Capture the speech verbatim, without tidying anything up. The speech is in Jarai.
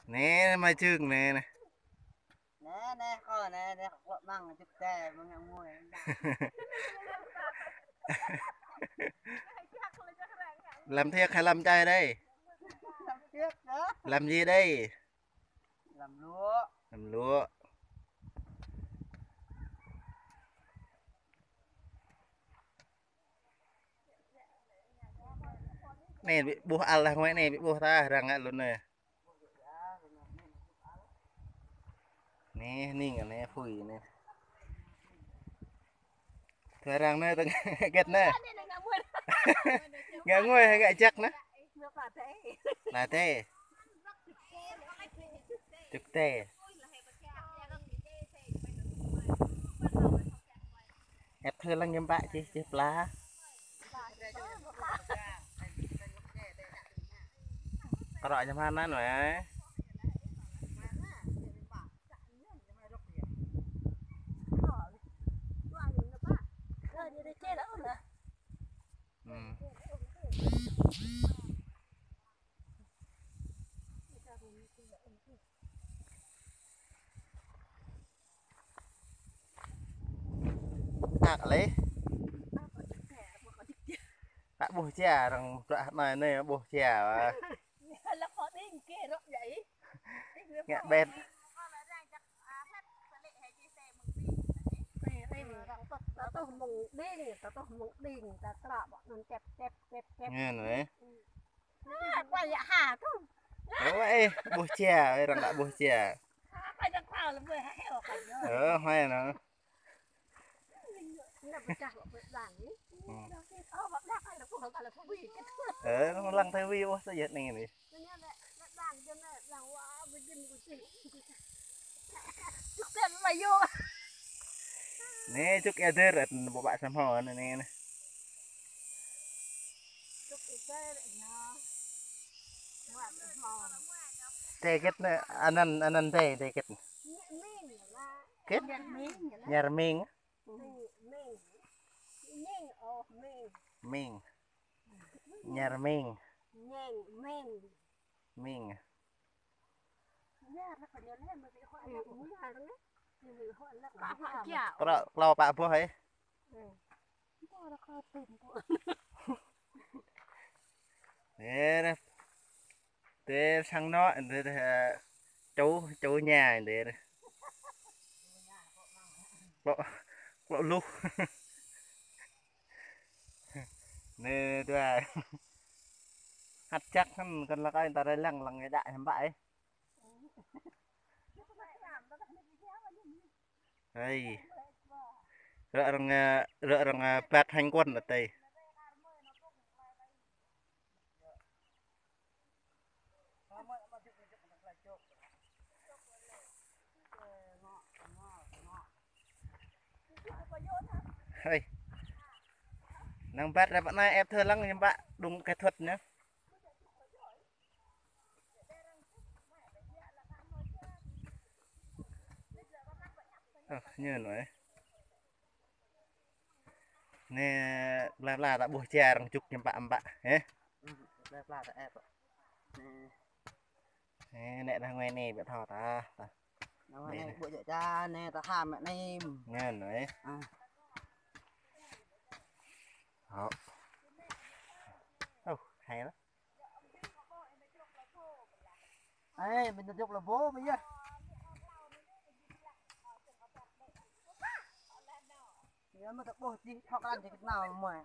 Nê, mai Trương nê, nê. Nê, nê, kâo nê, nê, kâo mơ̆ng Trương Tê, mơ̆ng ngă muai. Lăm thiêk hay lăm čai đây? Lăm thiêk hă? Lăm gì đây? Lăm luă. Lăm luă. Nê, ƀu ƀuh ăl lah, ngui nê, ƀu ƀuh tah, arăng ngă lun nê. Nê, ning nê, phui nê. Tơ arăng nê, tơ hơget nê. Ngă ngui, ngă jak nê. Lah tê. Čuk tê. Ĕp thơ lăng ñăm bă čih, čih pla. Kơ rŏ ñăm hơnăn wai. Hmm. Ak lĕ. Ƀu ƀuh jia, arăng bruă anai nê ƀuh jia. Ngă ƀĕt. Tơtuh mơ̆ng đing, tơtuh mơ̆ng đing, ta tră ƀô̆ anŭn čep, čep, čep, čep. Ngăn wai. Ơ, ƀuh jia, arăng ƀuh jia. Ơ, huai nô. Ơ, lăng tơ wi ƀuh sa yơh nê nê. Nê, čuk ia dơr, ăt ƀu ƀă samhŏ nê, nê, nê. Tê hơget nê, anăn, anăn tê, tê hơget nê. Hơget? Ñar Ming. Ming. Ñar Ming. Ming. Klâo, klâo pă boh ih. Ê, tê sang nô, tê, tê, čô, čô ña, tê. Klâo, klâo luh. Nê, tui. Hăt čăk hăn, kăn lăk ai, ta rai lăng, lăng ih đă hiư̆m pă ih. Hei. Ră arăng, ơ, ră arăng, ơ, băt hành quân ở đây. Hei. Năng băt ră pă anai ĕp thơ lăng ñăm bă đŭng kơ thuăt nê. Ơ, ñu nô ih. Nê, pla pla ta ƀuh jia arăng čuk ñăm bă ñăm bă, hĕ? Pla pla ta ĕp. Nê. Nê, nê, đang ngui nê, ƀiă thâo ta, ta. Nê, nê, ƀuh jia, nê, ta ham, nê. Ñu nô ih. Ơ. Ơ, hay lắm. Ê, mình chụp là bố bây giờ. Giờ mà tập bố thì học ăn thì cái nào mà.